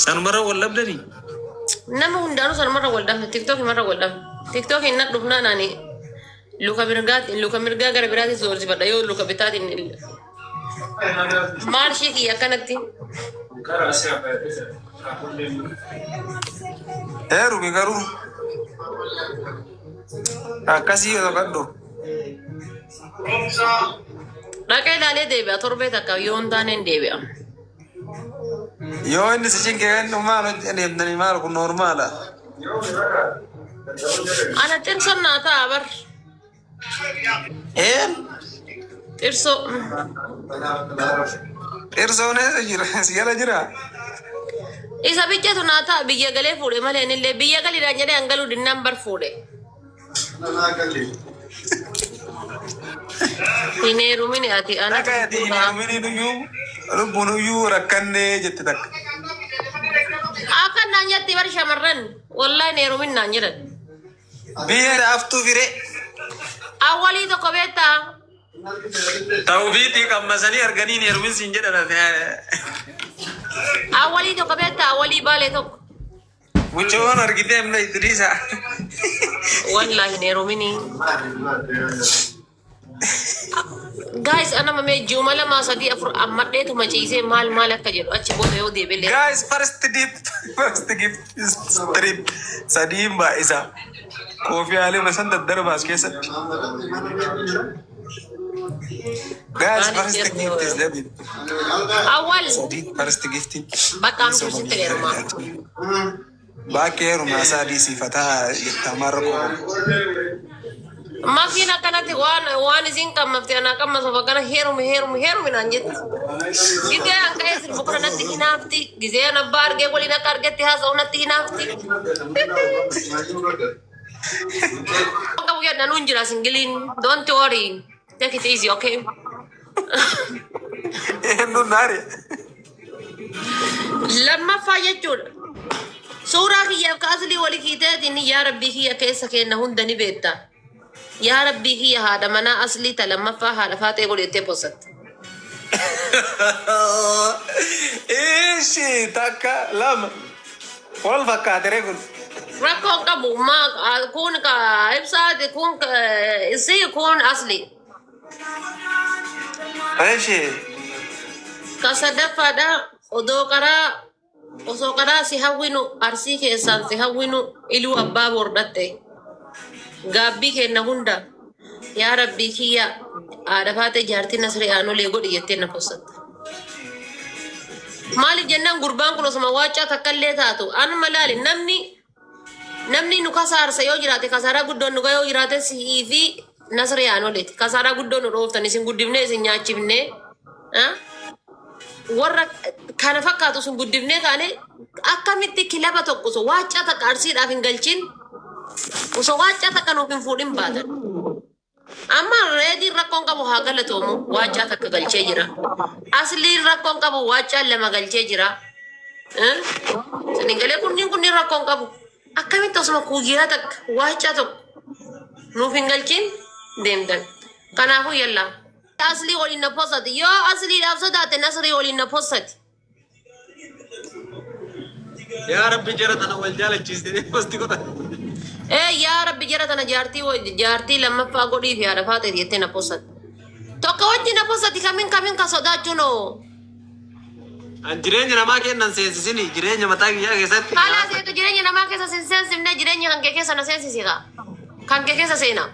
Sanumarra wal dhabdanii? Nama hundaanuu sanumarra wal dhabne TikTok marra wal dhabne. TikTok hin dhufnaan ani luka mirgaatiin luka mirgaa gara biraatiin soorsifadha yoo luka bitaatiin maarshii kiyya akkanatti. Heerumi garuu akkasii yoo qabdu. Dhaqee ilaalee deebi'a torbee takka yoo hin taane hin deebi'a. Yoo inni si cinqe kennu maal hojjetan maal kun normaala. Ana xirsoon naa ta'a bar. Een Xirsoo. dhirsoon eessa jira? Si jala jira? Isa bichatu naa ta'a biyya galee fuudhe malee innillee biyya galiidhaan jedhee hangaluu dinnaan bar fuudhe. Hin heerumini ati ana Akka ati hin heerumini nuyyuu lubbuun iyyuu rakkannee jette takka. Akka naan jetti bar shamarran wallahi hin heerumin naan jedhan. Biyya daaftuu firee. Awwalii tokko beektaa? Tawfiitii qammasanii arganii hin heerumin siin jedhan. Awwalii tokko beektaa? Awwalii baalee tokko. Mucoon argitee himna Idriisa. Wallahi hin heerumini. Guys, ana mamee ji'uma 2 3 4 ammadheetuma ciisee maal maal akka jedhu achi booda yoo deebi'ellee. Guys, first dip, first gift is trip. Sadiin baay'isa. Koofiyaalee masan daddarbaas keessatti. Guys, Maaliif first gift is jedhu? debi. Awwal Sadii first gift. bakka amtuu sitti heerumaa. Bakkee heerumaa isaa dhiisifataa jettamaa rakkoo. Makiin akkanatti waan waan isin qammafte anaa qammasuuf akkana heerumi heerumi heerumi naan jetti. Gizee an ka'ee sirbu kana natti hinaafti. Gizee an abbaa argee waliin akka argetti haasa'u natti hinaafti. Qabu jedha nuun jira singiliin. Don't worry. Take it easy, okay? Eenyuun naari? Lammaffaa jechuudha. Suuraa kiyyaaf ka aslii wali kiiteetiin yaa rabbii kiyya keessa keenna hunda ni beekta. Yaa rabbii kiyya haadha manaa aslii ta lammaffaa haadha faaxee godhi jettee postatte. Ishi takka lama wal fakkaate kun. Rakkoon qabu maa kun ka ibsaati kun ka isii kun asli. Ishi Ka sadaffaadha odoo qaraa osoo qaraa si hawwinu arsii keessaan si hawwinu iluu abbaa boordhatte gaabbii kenna hunda yaa rabbii kiyya haadha faatee jaartii nasrii aanolee godhi jettee na postatte. Maaliif jennaan gurbaan kun osuma waaccaa takka illee taatu anuma laali namni namni nu kasaarsa yoo jiraate kasaaraa guddoon nu yoo jiraate si'ii fi nasrii aanoleeti. Kasaaraa guddoon nu dhooftan isin guddifnee isin nyaachifnee warra kana fakkaatu isin guddifnee kaane akkamitti kilaba tokko osoo waaccaa takka arsiidhaaf hin galchin osoo waaccaa takka nuuf hin fuudhin baatan. Amma reediin rakkoon qabu haa galatoomu waaccaa takka galchee jira. Asliin rakkoon qabu waaccaan lama galchee jira. Sinigalee kunniin kunniin rakkoon qabu. Akkamitti osuma guyyaa takka waaccaa tokko nuuf hin galchin deemtan. Kanaafuu yallaa. Aslii waliin na posati. Yoo asliidhaaf sodaate nasrii waliin na posati. Yaa Rabbi jara tana wal jaalachiiste posti godha. Ee yaa Rabbi jara tana jaartii jaartii lammaffaa godhii fi haadha faatee jettee na posati. Tokko wajji na posati kamin kamin ka sodaachuun hoo. An jireenya namaa kennan seensisini jireenya mataa kiyyaa keessatti. Haala seetu jireenya namaa keessa sin seensifne jireenya kan kee keessa na seensisi kaa. Kan kee keessa seena.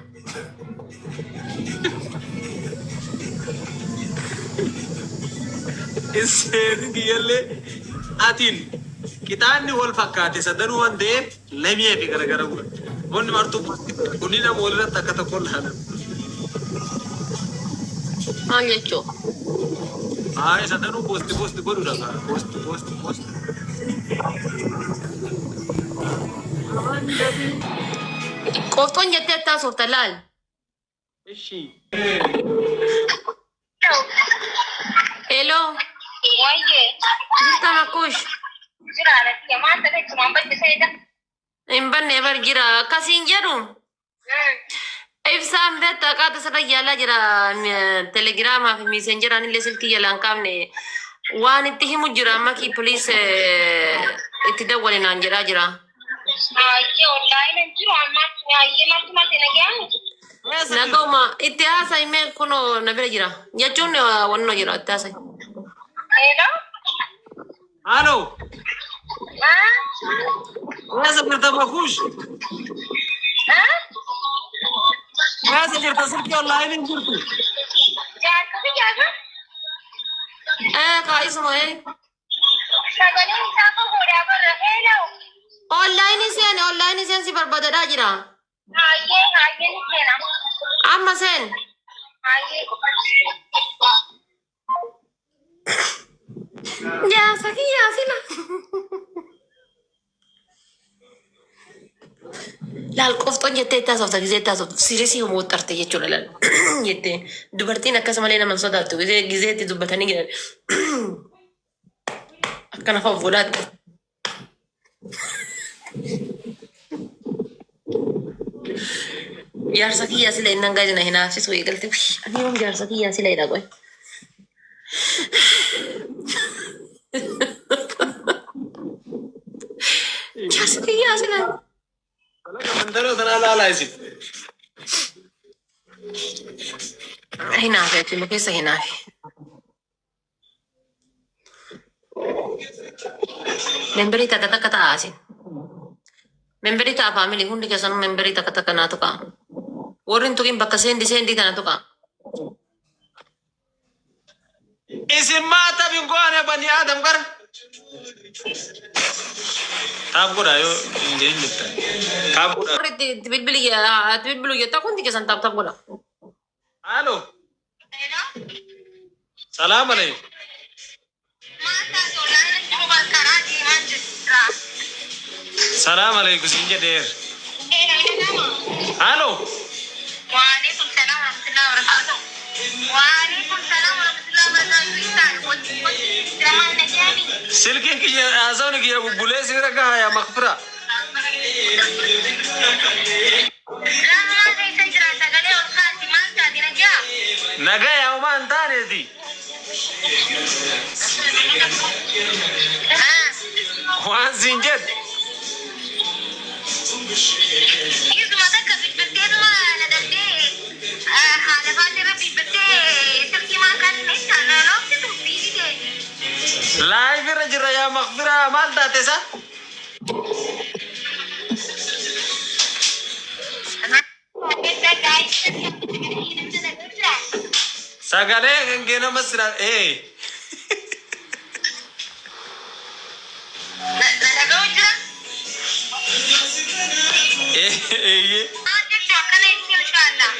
Seensi kiyyallee atiin qixaanni wal fakkaate sadanuu waan ta'eef lamii fi garagara godha. Wanni martuu kunni nama walirratti akka tokko laalan. Maal jechuu? Haa sadanuu posti posti godhuudha kaa posti posti posti. Qofxoon jettee taasofta laal. Ishi. Hello. Wayyee. Jirta makkuush. Jira natti maal ta'e jechuun badde seeta. Hin banne bar jira. Akkasiin jedhu. Ibsaan beektaa qaata sirra yaalaa jira. Telegiraamaa fi miisenjeraan illee silkii jalaan kaafne. Waan itti himu jira makii please itti dawwali naan jedhaa jira. Hayyee online hin jiru ammaatti hayyee maaltu maal nagayaan? Naguma itti haasa'i mee kunoo na bira jira. Jechuun wannoo jira itti haasa'i. Hello? Halo. Ah? Eessa jirta Makuush? Ah? Eessa jirta silkii online hin jirtu? Jaarsa fi jaarsa? Kaa'isuma eh. Sagaleen isaa fagoodhaa barra. Hello? Online seen online seen si barbaadadhaa jira. Hayyee hayyee ni seena. Amma seen. Hayyee. Jaarsa kiyyaa sila. Laal qofxoon jettee itti haasofta gizee itti haasoftu sirisii moxxarte jechuudha laal jettee dubartiin akkas malee nama hin sodaattu gizee gizee itti dubbatanii jiran akkana fa'a godhaatti. Jaarsa kiyyaa sila inni hangaa jina hinaafsisu eegalte. Ani yoom jaarsa kiyyaa sila jedha qoy. Jaarsa kiyyaa sila. Mandaroo tanaa laalaa isin. Hinaafe achuma keessa hinaafe. Memberii takka takka ta'a asin. Memberii ta'a faamilii hundi keessanuu memberii takka takka naa tuqaa. Warri hin tuqin bakka seendi seendii tana tuqaa. Isin maataaf hin goone bani Aadam gara. Taaf godhaa yoo hin jedhin jettan. Taaf godhaa. Warri itti itti bilbili itti bilbilu jettaa hundi keessan taap taap godha. Halo. Hello? Salaam alaikum. Maal taate online hin jiru karaa deemaan jira. Salaam alaikum siin jedheer. Hello? Halo. وعليكم السلام ورحمة الله وبركاته. وعليكم السلام ورحمة الله وبركاته. سلام نجاني. Silkiin kiyya haasawni kiyya bubbulee si bira gahaa yaa makfira. Rahmaa keessa jira sagalee ol kaasi maal taate najaa? Nagaa yaa homaa hin taaneeti. Waan siin jedhe. Isuma takka bilbilteetuma na dhabdee haala faatee bilbiltee silkii maal kan noobsitu biizii ta'e. Live irra jirra yaa makfira maal taate isa? Sagalee kan kee nama sira ee. Na dhaga'u jira? Eeyyee. Maal jettu akkana jechuun inshaAllah.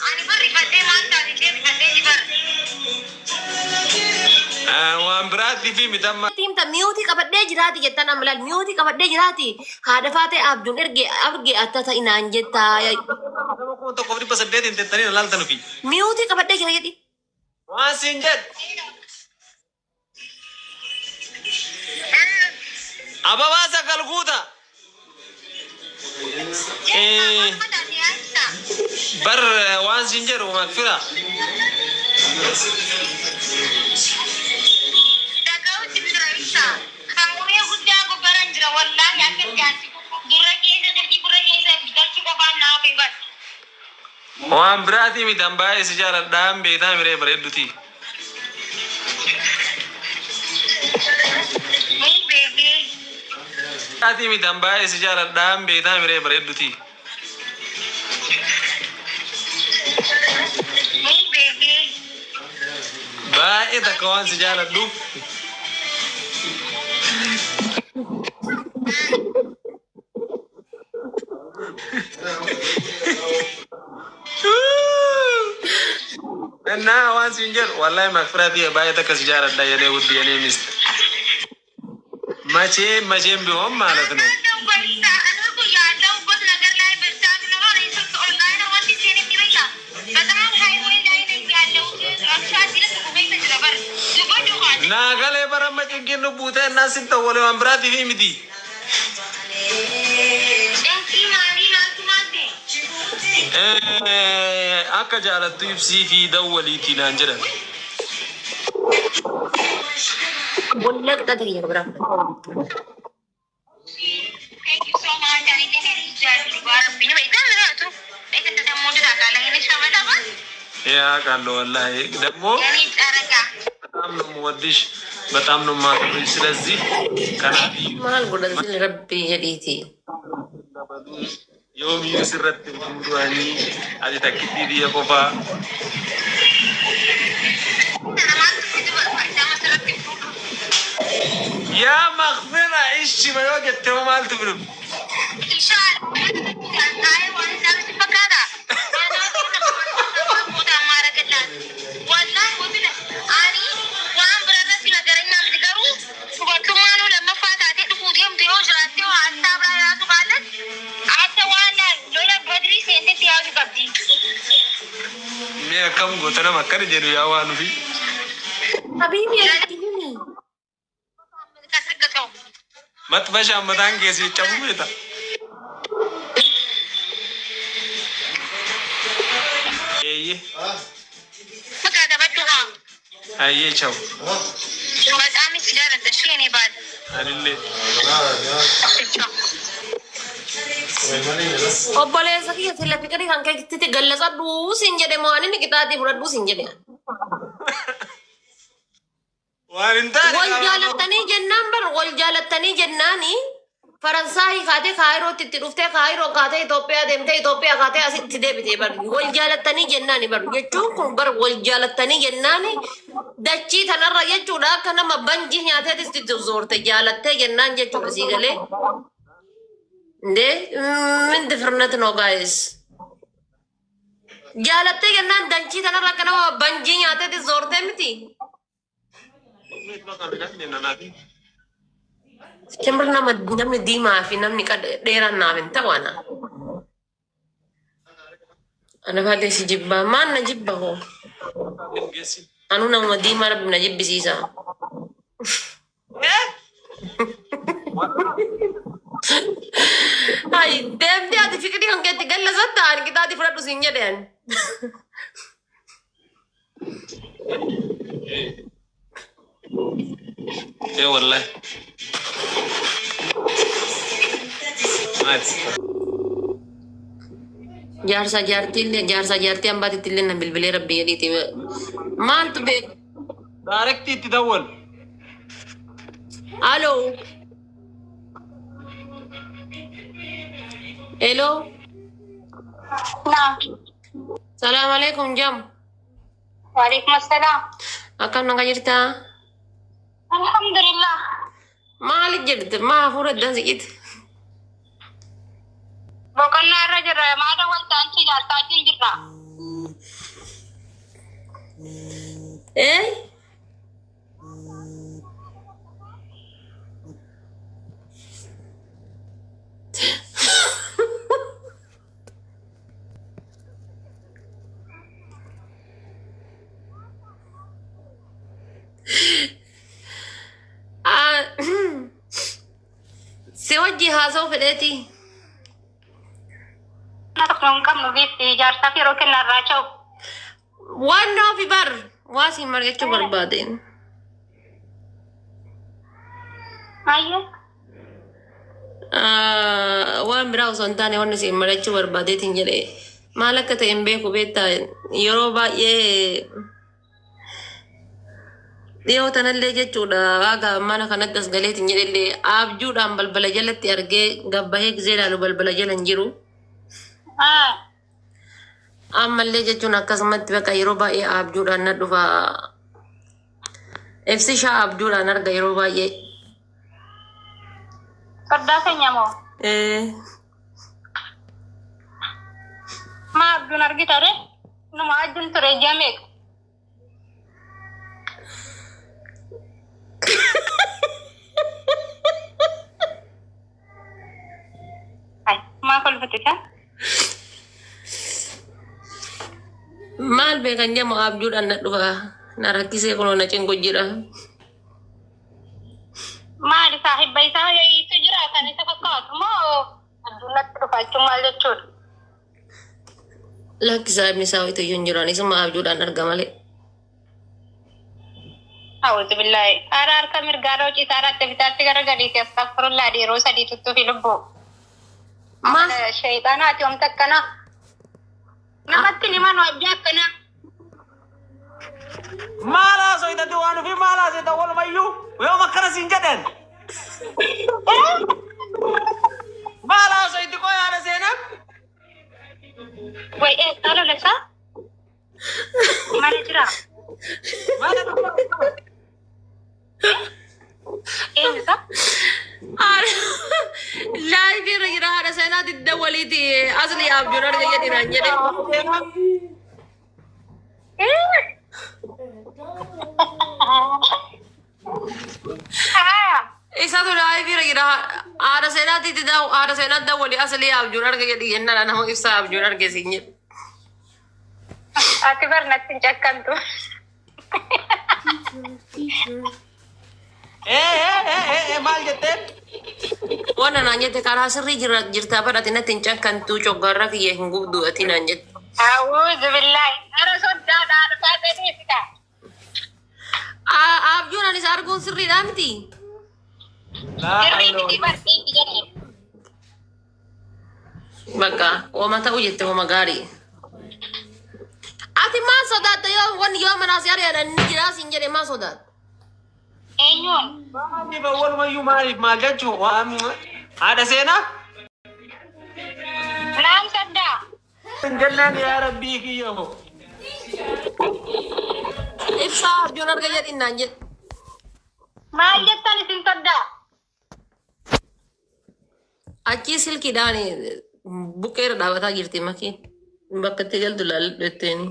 Ani bar rifadhee maal taate jee rifadhee ni bar. Waan biraatti fi mitamma. Himta mute qabadhee jiraati jettan amma laal mute qabadhee jiraati haadha faatee abjuun erge arge atta ta'inaan jettaa. Nama 1800 tettanii laaltan ofi. Mute qabadhee jira jedhi. Waan siin jedhe. Ababaa sagal guuta. Bar waan siin jedhu makfira. Dhaga'utti jira ibsa. Kaawwee guddaa gubbaran jira wallaahi akka jaarsi gurra keessa silkii gurra keessa galchuu qofaan naaf hin bas. Waan biraatii miti an baay'ee si jaaladhaan beektaa miree bareedduti. Ni beekee. Biraatii miti an baay'ee si jaaladhaan beektaa miree bareedduti. Ni beekee. Baay'ee takka waan si jaaladhuuf. Innaa waan siin jedhu wallahi makfiratii baay'ee takka si jaaladha የኔ ውድ የኔ ሚስት መቼም መቼም ቢሆን ማለት ነው። ያለሁበት ነገር ላይ ብርታት ኖሮ እኔ ስልክ ኦንላይን wanti isheen hin beeka. በጣም highway ላይ ነኝ ያለሁት። ረብሻ ሲለስ keessa jira bar. Dubbadhu waan. Naagalee bara amma cinqiin nu buutee innaan sin tawwale waan biraatii fi miti. Cinqii maalii maaltu maal ta'e? Akka jaalattu ibsii fi dawwaliitii naan jedhan. Wallahi qixaaxa kiyya biraa fudhadhu. Thank you so much. Ani dhugaa rabbiin beektaa jiraatu. Eegatti dammoo jira kaala inni shamadama. ያ ቃለሁ ወላሂ ደግሞ Yaani caraqa. በጣም ነው የምወድሽ፣ በጣም ነው የማከብርሽ። ስለዚህ ከናፍዩ Maal godhan rabbii jedhiiti. yoomiyyuu sirratti hunduanii ati takkittii biyya qofaa Namaatti fidi barbaachama sirratti fuudhu. yaa makfira ishi yoo jette hoo maaltu fidu? Mee akkam goota nama akkana jedhu yaa waan ofii. Habiibi ati himi. Maxxashaan mataan keessi cabuu beekta. Eeyyee ayyee chaw anillee. Obboleessa kiyya sila fiqirii kan keetitti gallatadhu siin jedhe moo ani qixaaxii fudhadhu siin jedhe. Waan hin taane. Wal jaalattanii jennaan bar wal jaalattanii jennaani Faransaayii kaatee Kaayirootti itti dhuftee Kaayiroo kaatee Itoophiyaa deemtee Itoophiyaa kaatee asitti deebitee bar wal jaalattanii jennaani bar jechuun kun bar wal jaalattanii jennaani dachii tanarra jechuudha akka nama banjii nyaateetis itti zoorte jaalattee jennaan jechuudha sii galee. እንዴ ምን ድፍርነት ነው ጋይስ? Jaalattee jennaan dachii tanarra akka nama banjii nyaateetis zoortee miti. Simbir nama namni diimaa fi namni dheeraan naaf hin ta'u ana. Ana baay'ee si jibbaa. Maal na jibba hoo? Anuu namuma diimaa rabbi na jibbisiisa. Hai deemtee ati fiqirii kan keetti gallasatta ani qixaaxii fudhadhu siin jedhe ani. Ee wallahi. Maati. Jaarsa jaartiillee jaarsa jaartii hambaatitti illee na bilbilee rabbi jedhiiti. Maaltu beeku? Daarektii itti dawwal. Alo. Hello. Salaam alaikum jam. Waalaikum assalam. Akkam nagaa jirtaa? Alhamdulillah. Maali jirti? Maa hafuura addaan siqite? Boqonnaa irra jirra. Maada waltaanchi jaarsaatiin jirra. Eh? Ah, Si wajji haasa'u fedheeti. Na tokko hin qabnu beekti jaarsaaf yeroo kenna irraa ce'u. Waan ofi bar waa siin margachuu barbaadeen. Ayyee. Ah, waan biraa osoo hin taane wanni siin margachuu barbaadeetiin jedhe maal akka ta'e hin beeku beektaa yeroo baay'ee dhiyoo tanallee jechuudha haga mana kanatti as galeetiin jedhellee abjuudhaan balbala jalatti argee gabbahee gisee ilaalu balbala jala hin jiru. Ah. Ammallee jechuun akkasumatti bakka yeroo baay'ee abjuudhaan na dhufa. Ibsishaa abjuudhaan arga yeroo baay'ee. Soddaa keenya moo? Eh, Maa abjuun argita re? Numa abjuun ture ji'a meeqa? Ay, maa kolfite? Maal beekan jedhamu abjuudhaan na dhufa. Na rakkisee kunoo na cinqu jira. Maali saahibba isaa ya'iitu jira kan isa fakkaatu moo abjuun natti dhufa jechuun maal jechuudha? Lakki saahibni isaa wayitu iyyuu hin jiru. Ani isuma abjuudhaan arga malee. A'uuzu billaahi. Haara harka mirgaarra hojii irratti bitaatti gara gadiiti astaghfirullah yeroo sadii tuttuufi lubbuu. Ma Shayxaanaati wamta akkanaa. Namatti ni manu abdii akkanaa. Maal haasoytati waan ofii maal haasoyta walumayyuu yoom akkana siin jedhan. Maal haasoyti koo yaada seenaa? Way eessaa lolasaa? Mana jiraa? Maal haasoyta? Eenyusa? Live irra jira haadha seenaa didda waliiti asli abjuun arga jedhi naan jedhe. Haa. Isatu live irra jira haadha seenaa didda haadha seenaa didda walii asli abjuun arga jedhi jennaan nama ibsaa abjuun arge siin jedhe. Ati bar natti hin cakkantu. Ee maal jetteen? Waan naan jette karaa sirrii jira jirtaa badhati natti hin cakkantuu coggaarra kiyya hin gubdu ati naan jette. A'uuzu billaahi. Ara soddaadhaa dhufaa ta'eefidha. Abjuun anis arguun sirriidhaa miti. Sirrii miti barsiisi jedhe. Bakka hooma ta'u jette hooma gaarii. Ati maal sodaatta yoo wanni yoo manaa si ari'an inni jiraa siin jedhe maal sodaatta? Eenyuun? Maaliif walumayyuu maaliif maal jechuu haadha seenaa? Naam soddaa. Hin jennaan yaa rabbii kiyya hoo. Ibsaa abjuun arga jedhi naan jedhe. Maal jettan isin soddaa? Achii silkiidhaan buqqeera dhaabataa jirti makiin. Bakka itti galtu laalladhu jetteeni.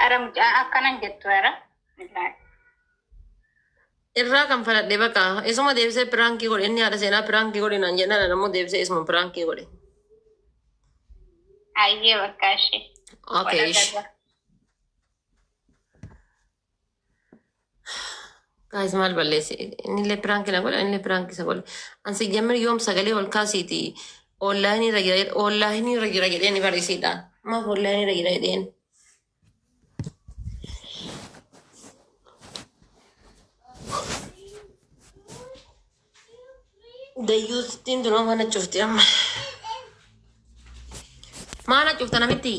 Ara mucaan akkanan jettu ara. Irraa kan faladhe bakka isuma deebisee piraankii godhe inni haadha seenaa piraankii godhe naan jennaan ammoo deebisee isuma piraankii godhe. Ayyee bakka ishee. Okay. Ish. Guys maal balleesse innillee piraankii na godhe innillee piraankii isa godhe. Ansi jammir yoom sagalee ol kaasiiti online irra jira online irra jira jedheen barisiidha. Maaf online irra jira jedheen. Dayyuuttiin dunoo mana cufti amma. Maana cufta namitti?